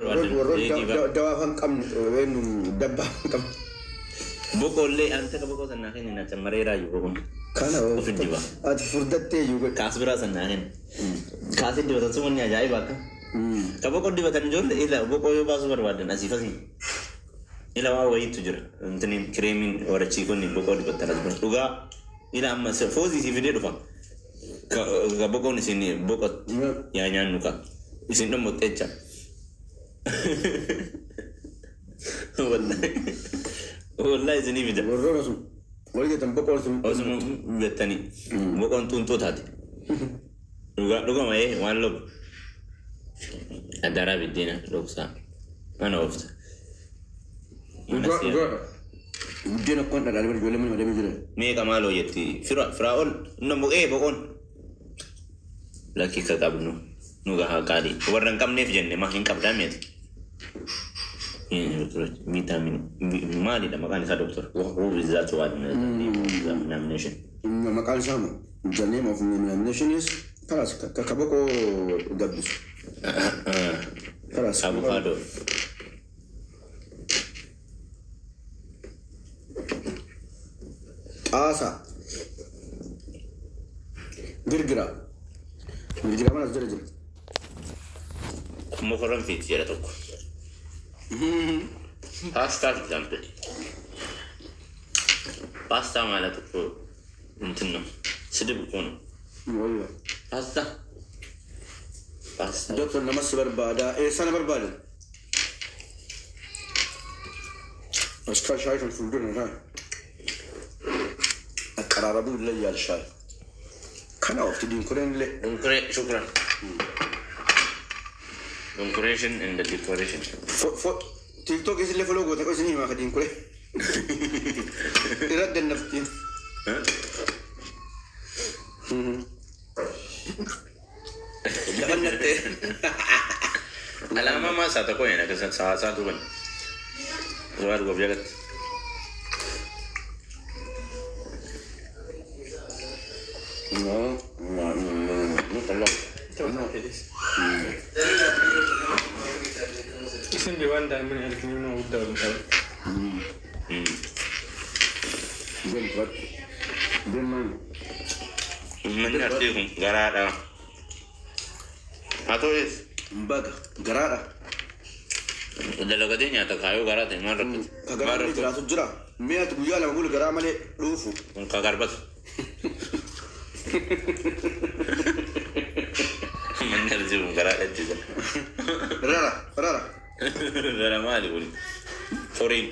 Barbaadan Warroon zeetii fa'a. dawaa hin qabne, dabbaa hin qabne. Boqollee anta ka boqoo sannaa kenni na cammareeraa jiru boqoon. Kana Of diba. Ati furdattee iyyuu godhe. Kaas biraa sannaa kenni. Kaasii dibatan sun wanni ajaa'iba akka. Ka boqoo dibatan ijoollee ila boqoo yoo baasuu barbaadan asii fasii. Ila waa wayiitu jira. Intiniin kireemiin warra chiikonni boqoo dibatan as bira. Dhugaa ila amma foozii si fidee dhufa. Ka boqoon isin boqot yaa nyaannu ka. Isin dhommoxxecha. Wallahi. Wallahi isinii fida. Warroon osuma walii jettan boqoon sun. Osuma jettanii boqoon xuunxoo taate. Dhugaa dhugama ee waan lobu. Adaraa biddeena dhoksaa. Mana oofta. Mana Dhugaa si'a. dhugaa. Buddeen akkuma dhadhaa bira ijoollee mana madamee jiran. Meeqa maaloo jetti fira firaa'ol nammu ee boqoon. Lakki ka qabnu nu gahaa qaalii. Warra hin qabneef jenne maa hin qabdaa mi'ati. Viitaamin maalidha maqaan isaa, doctor? Who is that one? Examination. Maqaan isaa moo? The name of nomination is kalas ka boqoo gabbisu. Kalas. Avocado. Xaasaa. Girgira. Girgira mana as jala jira. Mokoron fiiti jedha tokko. ፓስታ example. ፓስታ ማለት እኮ እንትን ነው፣ ስድብ እኮ ነው። ፓስታ ፓስታ። Doktor, nama si barbaada. Eessa na barbaada? Askaa shaayii kan fuuldura na አቀራረቡ ይለያል። ሻይ kana oofti diinkureen illee. شكرا, decoration and the decoration. TikTok isillee follow goote isin himaa ka diinkuree. Irra dannaftiin. Lafa nattee. Alaama maa isaa tokko yana keessa sa'aa tuban. Suuraa dhugaaf jalatti. No, no, no, no, no. Isin waan daa'imman arginu nama guddaa waliin qabu. Deem fudhadhu. Deem maali? Uummanni Arsii kun garaadha. Haa ta'us Baga garaadha. Dalagatee nyaata kaayoo garaa ta'e maal rakkate? Ka garaa malee jiraatu jira. Mi'a ati guyyaa 2 bulu garaa malee dhuufu. Kun ka garbatu. Uummanni Arsii kun garaadha jechuudha. Rara rara. Gara maali kun? Foriin.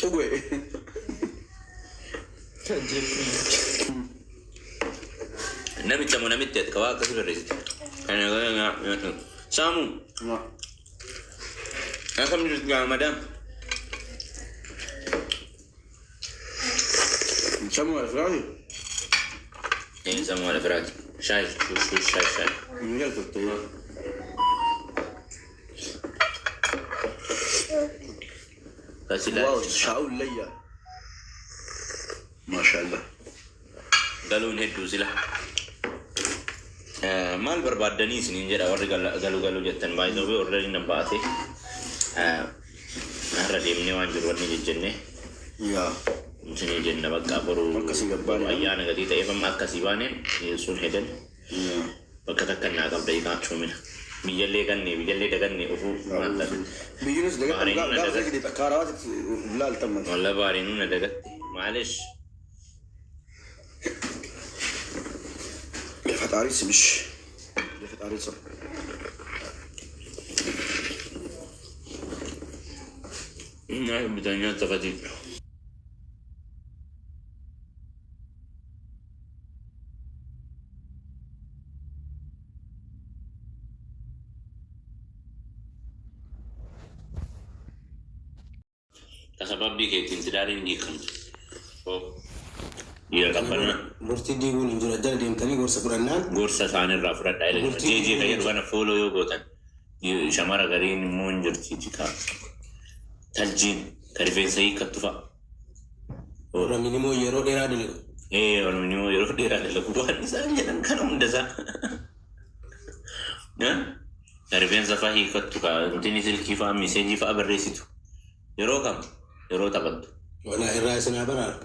Xugwe. Namicha moo namitti ati ka waa akkasii barreessite? Saamu. Akkam jirtu gaa madam? Sammuu alfiraati. Inni sammuu alfiraati. Shaay shaay shaay. Ni jalqabte. Tasilaa. Waaw, shaa'u layyaa. Maashaallah. Galuun hedduu sila. Maal barbaaddanii isiniin jedha warri galuu galuu jettan baay'ee already na baate. Har'a deemnee waan jiru wanni jejjennee Yaa. isinii jenna bakka boru. Akkasii gabbaane. Boru ayyaana gatii ta'eef amma akkasii baane sun hedan Yaa. bakka takka naa qabda hiikaa choomina. Biyyallee ganne biyyallee daganne ofuu maal taate. Biyyuunis daga Baariin na gaafa dagatte. sadii akkaarawaatti laaltan. Walla baariinuu na dagatte. Maalish? የፈጣሪ ስምሽ የፈጣሪ ስም። Bitanii taphati. Sababbii keetiin sidaariin hiikamtu. Dhiira qabbanaa. Murtii diiguun hin jiru. Jala deemtanii gorsa fudhannaan. Gorsa isaaniirraa fudhadhaa. Jeejee kan jedhu kana follow yoo gootan shamara gariin immoo hin jirti kaa. Taljiin ka rifeensa hiikkattu fa'a. Oromiin immoo yeroo dheeraa dalagu. Ee, Oromiin immoo yeroo dheeraa dalagu waan isaan jedhan kana hundasaa. Rifeensa fa'aa hiikkattu ka intini silkii fa'aa message fa'aa barreessitu. Yeroo kam? Yeroo taphattu. Walaa irraa isin haa baraaru.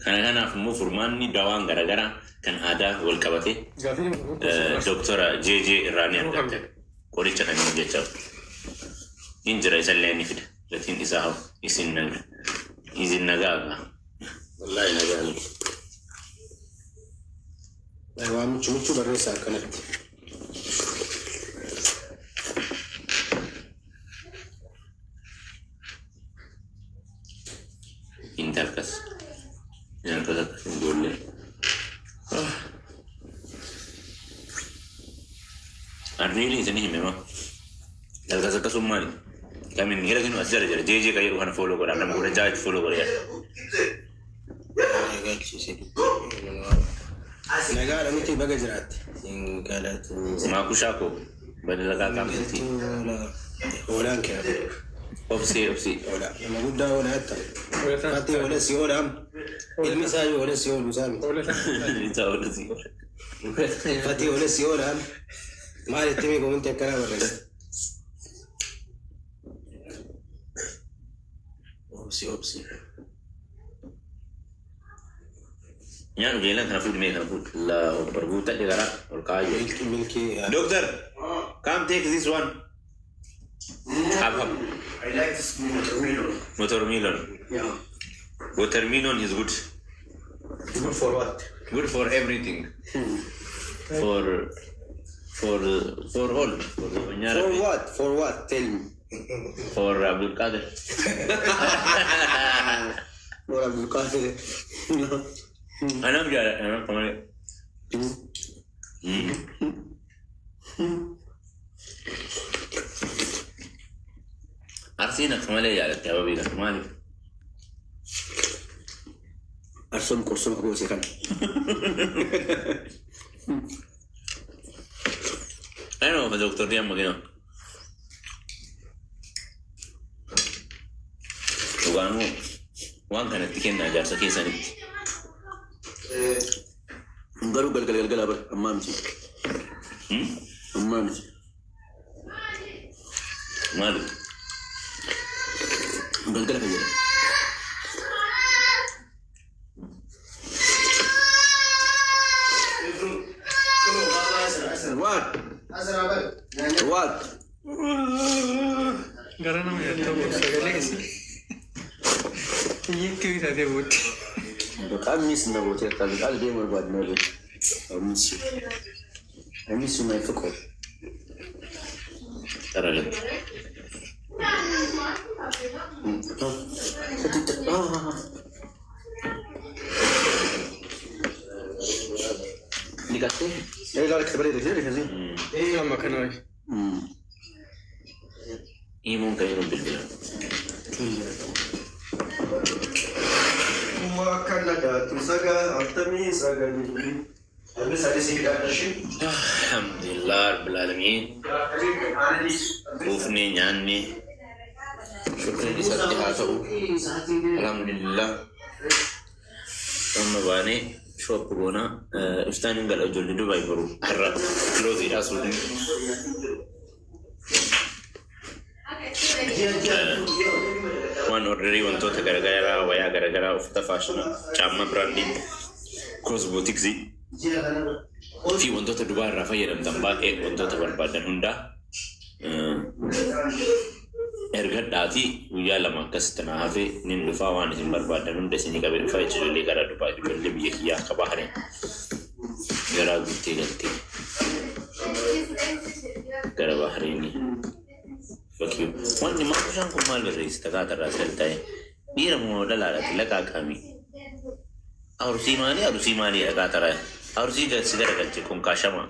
Kana kanaaf immoo furmaanni dawaan garaagaraa kan aadaa wal qabate Gaafii Doktora JJ irraa ni argatta. Qoricha kan inni jechaa hin jira, isallee ni fida. Gatiin isaa hoo isin naga. Isin nagaa abbaa. Wallaahi nagaa miti. Waan michuu michuu barreessa akkanatti. Inti akkas. Akkas akkas ijoollee. Arriili isin hime ma. Akkas akkasummaani. Kamiin hira kinu as jala jira. JJ kan jedhu kana follow godhaa. Nama 16 follow godhaa. Nagalchiise. Nagaadha miti, baga jiraatte. Siin galatu. Maakushaa koo. Badalagaa qaamatti. Hoolaan kee hafe. Obsee, obsee. Hoolaa. Nama guddaa hoolaa jetta. Fatii hoola si hoolaam. Ilmi isaa yoo hoola si hoolu isaa miti. Isaa oolasi. Fatii hoola si hoolaam. Maal itti mee comment akkanaa barreessa? Obsi, obsi. Nyaannu jeelan kana fuudhi, mee kana fuudhi. Allahu akbar, guuttadhe garaa ol kaa'aa jiru. Milkii, milkii. Doctor, come take this one. Have, have. I like this watermelon. Watermelon. Yeah. Watermelon is good. Good for what? Good for everything. For all. For the For what? For what? Tell me. For Abdul Qadir. For Abdul Qadir. Anaaf jaalladha. Anaaf malee. Arsiin akka malee jaallatti ababii kana maaliif? Arsoon qorsoma goose kana. Anuma doktorri amma kenna. Dhugaanuu waan kanatti kennaa jaarsa keessanitti. Garuu galgala galgala bara, ammaa miti. Ammaa miti. Maali? Galgala fayyada. What? What? Gara nama nyaata sagalee isii. Iyyatti taatee booddee. በጣም miss na gootee akka qalbii barbaadna. I miss you. I miss you, my ፍቅር. Xaragatti. Dhiqattee? Ilaali, bareeda ishee. Amma kana wayi. Himuun kan yeroo bilbila. Alhamdulillah rabbil alamin. Quufnee nyaanne, shukriin isatti haa ta'u. Alhamdulillah. Amma baanee shop goonaa, iftaan hin gala. Ijoollee Dubaay boru har'a closeiidha suuqiin. Waan orderii wantoota garaagaraa, wayaa garaagaraa, uffata faashinaa, caammaa brandii, cosmeticsii fi wantoota Dubaa irraa fayyadamtan baay'ee, wantoota barbaadan hundaa ergadhaatii guyyaa 2 akkasitti na hafee nin dhufaa. Waan isin barbaadan hunda isinii qabee dhufaa. Ijoollee gara Dubaa, ijoollee biyya kiyyaa akka Bahareen garaa guuttee galtee gara Bahareenii. Fakkii wanni maal bishaan kun maal barreessita kaatarraa sel ta'e dhiira moo dhalaadhaati laqaa qaamii. Arusii maalii, arusii maalii dhaqaa taraa arusii si garagalche kun kaashama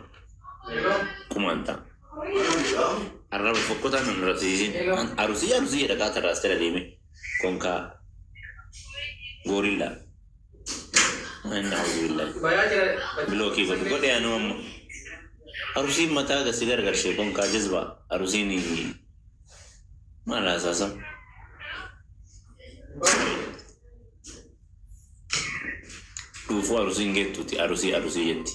kumaan ta'a. Arraba fokkotaan nun rasiisin arusii arusii dhaqaa taraa as jala deeme konkaa goorillaa. Alhamdulillah. Blockii godhu godhe anu amma. Arusiin mataa gasi garagalche konkaa jazbaa arusiin maal haasasa? Dhuufuu arusiin geettuuti arusii arusii jetti.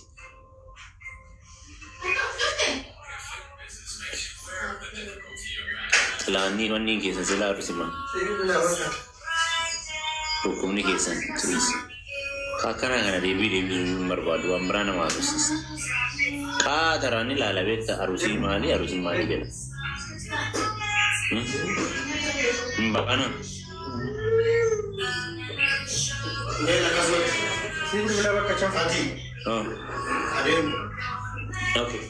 Silaa wanni keessan silaa arusima. Dhukkubni keessan turiis. Akkanaa kana deebii deebisuu hin barbaadu, waan biraa nama arusiisa. Qaataraan ilaala beekta, arusii maali, arusii maali jedha. Hin baqana. Si bilbilaa bakka chaa. Oh. Okay.